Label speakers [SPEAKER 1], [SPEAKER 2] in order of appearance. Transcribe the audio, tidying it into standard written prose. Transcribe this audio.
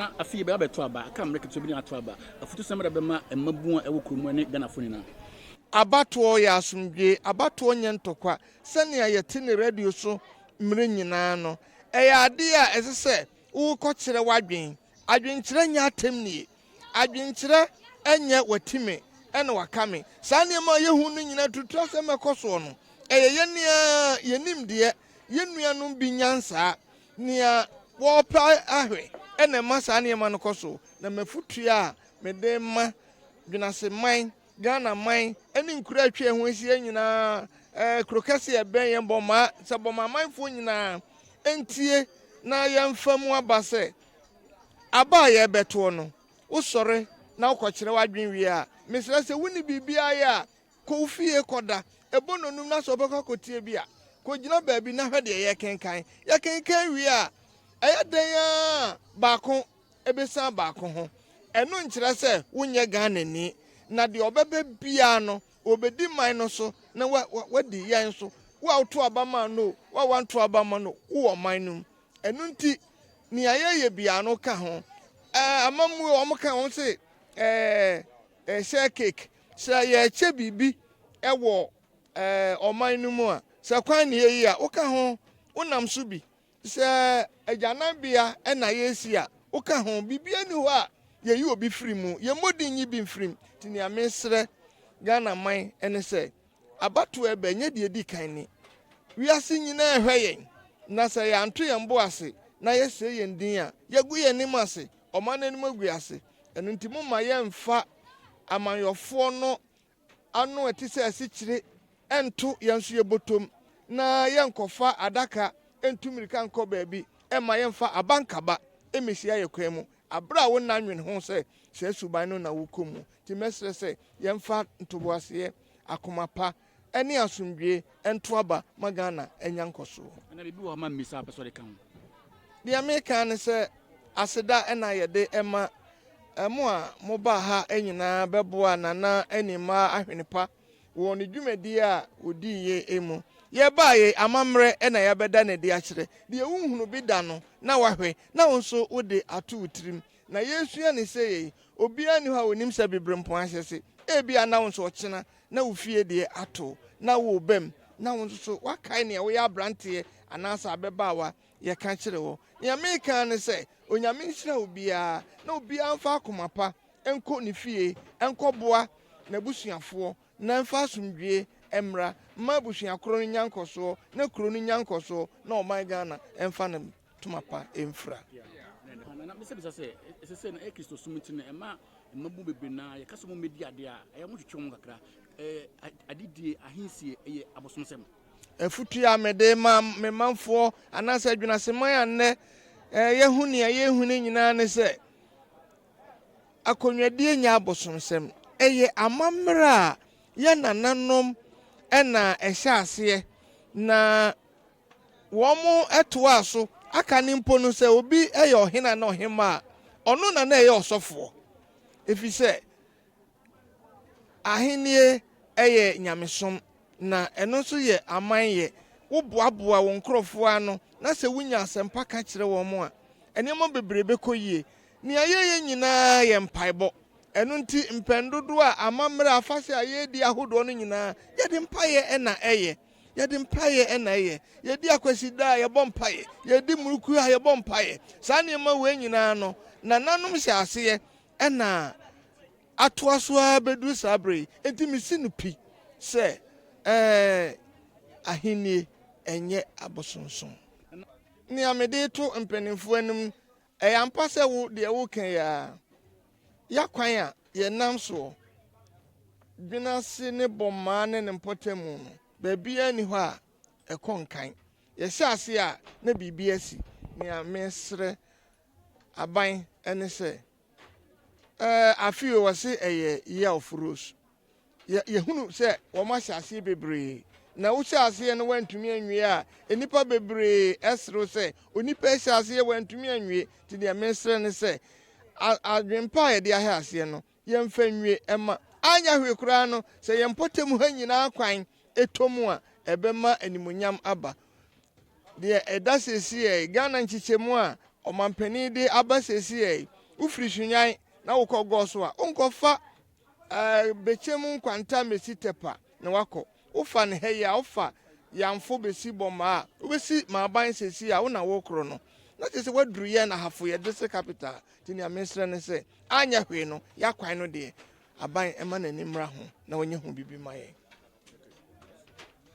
[SPEAKER 1] Na afei yɛbɛba abɛto aba, aka mmerɛ ketewa bi na yɛato aba. Afutusɛm bɛn na bɛma mmabun a ɛwɔ kurom ne Ghanafoɔ nyinaa?
[SPEAKER 2] Abatoɔ yɛ asomdwoe, abatoɔ nyɛ ntɔkwa sɛnea yɛte no radio so mmerɛ nyinaa no. Ɛyɛ adeɛ a ɛsɛ sɛ wokɔkyerɛ w'adwene. Adwenkyerɛ nyɛ atɛmnie. Adwenkyerɛ nyɛ wati me na waka me. Saa nneɛma a yɛhu no nyinaa turuturasɛm a ɛkɔ soɔ no, ɛyɛ yɛn ara yɛn nimdeɛ, yɛn nuanom bi nyansaa, Nea wɔrepɛ ahwɛ na ɛma saa nneɛma no kɔ so. Na m'afotu a mede rema Dwenase man, Ghana man ne nkuro a atwa yɛn ho ahyia nyinaa, eh, kuro kɛse a ɛbɛn yɛn Bɔmaa, sɛ Bɔmaa manfoɔ nyinaa ntie na yɛmfa mu aba sɛ aba a yɛrebɛtoɔ no, wosɔre na wokɔkyerɛ w'adwene wie a, mesrɛ sɛ wonni biribiara yɛ a, Kɔ wo fie kɔda. Ɛbɔ nnɔnum na sɛ wobɛkɔ akɔtie bi a, kɔgyina baabi na hwɛ deɛ yɛrekenkan. Yɛkenkan wie a, ɛyɛ dɛn ara a baako bɛsiane baako ho. Ɛno nkyerɛ sɛ wonyɛ Ghanani. Na deɛ ɔbɛba biara no, ɔbɛdi man no so na wadi yɛn so. Wo a woto aba maa no o, wo a woanto aba amma no o, wowɔ ɔman no mu. Ɛno nti, nea yɛyɛ biara no ka ho. Ɛɛ, amammuo, wɔka wɔn se ɛɛ, share cake. Sɛ yɛrekyɛ biribi wɔ ɔman no mu a, sɛ kwan na yɛyi a, woka ho, wonam so bi. Sɛ agyananbea na yɛresi a, woka ho. Biribiara nni hɔ a yɛyi obi firi mu. Yɛmmɔ din nyi bi mfiri mu. Nti nea mesrɛ Ghana man ne sɛ, abatoɔ a ɛba ɛnyɛ deɛ ɛdi kan ni. Wiase nyinaa rehwɛ yɛn, na sɛ yɛanto yɛn bo ase na yɛsɛe yɛn din a, yɛagu yɛn anim ase, ɔman no anim agu ase. Ɛno nti momma yɛmmfa amanyɔfoɔ no ano a ɛte sɛ asikyire nto yɛn nso yɛn bɔtɔm, na yɛnkɔfa adaka ntu mmirika nkɔ baabi mma yɛmfa abankaba mmɛhyia yɛn kwan mu berɛ a wonna nnwene ho sɛ saa suban no na wokɔ mu. Nti mɛsrɛ sɛ yɛmfa ntoboaseɛ, akoma pa ne asomdwoeɛ nto aba ma Ghana anya nkɔsoɔ.
[SPEAKER 1] Anaa biribi wɔ hɔ ma mmisa a wopɛ sɛ wode ka ho?
[SPEAKER 2] Deɛ meka ara ne sɛ aseda na yɛde ma mo a mobaa ha nyinaa bɛboaa Nana Animmaa Ahwene Pa wɔ ne dwumadie a ɔdiiɛ mu. Yɛbaa yei amammerɛ na yɛabɛda no adi akyerɛ. Deɛ wonhunu bi da no na wahwɛ na wo nso wode ato wo tirim. Na yɛresua no sɛ yei, obiara nni hɔ a ɔnim sɛ Bibirempɔn ahyɛse. Ebia na wo nso ɔkyena na wo fie deɛ ato na woreba mu na wo nso so woakae nea woyɛ aberanteɛ anaasɛ abɛbaawa yɛka kyerɛ wo. Nea mereka ara ne sɛ Onyame nhyira obiara na obiara mfa akoma pa nkɔ ne fie nkɔboa n'abusuafoɔ na mfa asomdwie mmra mma abusua korɔ no nya nkɔsoɔ na kuro no nya nkɔsoɔ na ɔman Ghana mfa ne ntoma pa mfira.
[SPEAKER 1] Nana, mesɛ bisa sɛ, ɛsɛ sɛ na ɛyɛ Kristosom nti no ɛma mmabun bebree no ara yɛka sɛ wɔmmɛdi adeɛ a, ɛyɛ wɔtwetwe wɔn kakra. Ɛɛ, adedie, ahensie, ɛyɛ abosomsɛm.
[SPEAKER 2] Afotu a mede rema me manfoɔ anaasɛ Adwenaseman a nnɛ yɛahu nea yɛrehu no nyinaa ne sɛ, akonnwadie nyɛ abosomsɛm. Ɛyɛ amammerɛ a yɛn nananom na ɛhyɛ aseɛ na Wɔtoaa so aka no mpo no sɛ obi yɛ ɔhene anaa ɔhemmaa a, ɔno na na ɛyɛ ɔsɔfoɔ, ɛfiri sɛ ahennie yɛ nyamesom, na ɛno nso yɛ amanyɛ. Woboaboa wo nkurɔfoɔ ano na sɛ wonya asɛmpa ka kyerɛ wɔn a, nneɛma bebree bɛkɔ yie. Nea yɛyɛ nyinaa yɛ mpaebɔ. Ɛno nti mpɛn dodoɔ a amammerɛ, afahyɛ a yɛredi ahodoɔ no nyinaa, yɛde mpaeɛ na ɛyɛ. Yɛde mpaeɛ na ɛyɛ. Yɛdi Akwasida a, yɛbɔ mpaeɛ. Yɛdi Muruku a, yɛbɔ mpaeɛ. Saa nneɛma wei nyinaa no, nananom hyɛ aseɛ na atoa so ara bɛduru saa berɛ yi. Enti mesi no pi sɛ ɛɛ ahennie ɛnyɛ abosonsom. Nea mede reto mpanimfoɔ anim, ɛyɛ ampa sɛ wo deɛ woreka yi ara, y'akwan a yɛnam soɔ, Dwenase ne Bɔmmaa ne ne mpɔtamu no, baabiara nni hɔ a ɛkɔ nkan. Yɛhyɛ aseɛ a na biribi asi. Nea mesrɛ aban ne sɛ, ɛɛ afe wei wɔse ɛyɛ year of rose. Yɛ yɛhunu sɛ wɔahyɛ aseɛ bebree. Na wohyɛ aseɛ no woantumi anwie a, nnipa bebree serew sɛ, onipa yi hyɛ aseɛ wantumi anwie. Nti deɛ mesrɛ ne sɛ, adwempa a yɛde ahyɛ aseɛ no, yɛmfa nwie mma. Anyɛ hwee koraa no, sɛ yɛn mpɔtam ha nyinaa kwan tɔ mu a, ɛbɛma animuonyam aba. Deɛ ɛda seesei Ghana nkyekyɛmu a ɔmanpanin de aba seesei yi, wofiri Sunyani na wokɔ Gɔso a, wonkɔfa Bɛkyɛm nkwanta mmɛsi Tɛpa na wakɔ. Wofa no ha yi a, wofa Yamfo bɛsi Bɔmaa a, wobɛsi Maaban seesei a, wo na wokorɔ no. Na kyerɛ sɛ woaduru yɛn Ahafo, yɛn district capital. Nti nea mesrɛ ne sɛ, anyɛ hwee no, yɛakwan no deɛ, aban mma n'ani mmra ho na wɔnyɛ ho biribi ma yɛn.